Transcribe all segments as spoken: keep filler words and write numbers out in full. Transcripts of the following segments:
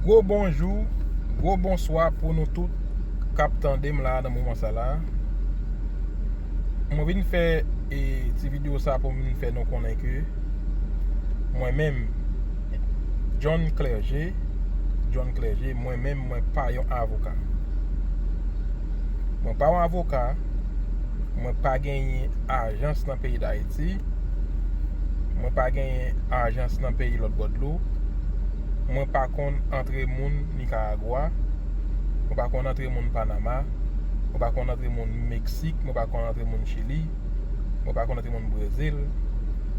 Gwo bonjou, gwo bonswa pou nou tout k ap tande m la nan moman sa la. Mwen vin fè e, ti videyo sa pou m vin fè nou konnen ke mwen menm, John Clergé, John Clergé, mwen menm, mwen pa yon avoka. Mwen pa yon avoka, mwen pa genyen ajans nan peyi Dayiti, mwen pa genyen ajans nan peyi lòt bò dlo, mwen pa konn antre moun Nikaragwa, mwen pa konn antre moun Panama, mwen pa konn antre moun Meksik, mwen pa konn antre moun Chili, mwen pa konn antre moun Brezil,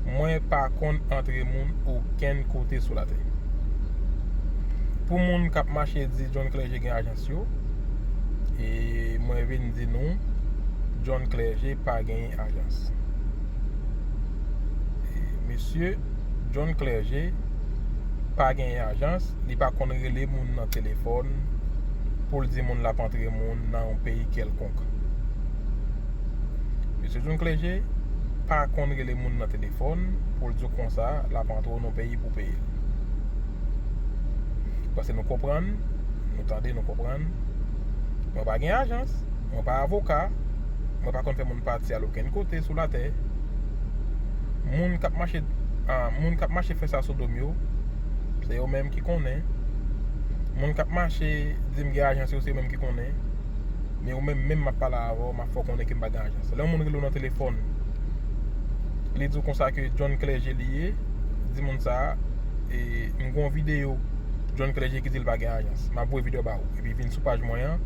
mwen pa konn antre moun okenn kote sou latè. Pou moun k ap mache di John Clergé gen ajans yo, e mwen vin di nou, John Clergé pa genyen ajans. E mesye, John Clergé pa genyen ajans, li pa konn rele moun nan telefòn pou l di moun l ap antre moun nan yon peyi kèlkonk. Mesye John Clergé pa konn rele moun nan telefòn pou l di w konsa l ap antre w nan peyi pou peye l. Paske nou konprann, nou tande, nou konprann. Mwen pa gen ajans, mwen pa avoka, mwen pa konn fè moun pati al okenn kote sou latè. Moun k ap mache, ah, moun k ap mache fè sa sou do m yo, se yo menm ki konnen. Moun k ap mache di m gen ajans yo, se yo menm ki konnen. Men ou menm, menm m ap pale avè w, m ap fè w konnen ke m pa gen ajans. Lè yon moun rele w nan telefòn, li di w konsa ke John Clergé li ye, di moun sa a, e, m gen yon videyo John Clergé ki di l pa gen ajans. M ap voye videyo ba ou. Epi vin sou paj mwen an,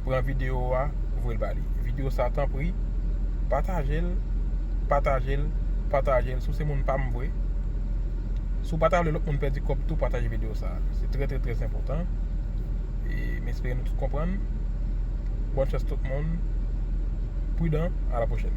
pran videyo a, voye l ba li. Videyo sa a, tanpri, pataje l, pataje l, pataje l. Si w se moun pa m vre, si w pa ta vle lòt moun pèdi kòb tou, pataje videyo sa a. Se trè, trè, trè enpòtan. E m espere nou tout konprann. Bòn chans tout moun. Pridan. A la pwochèn.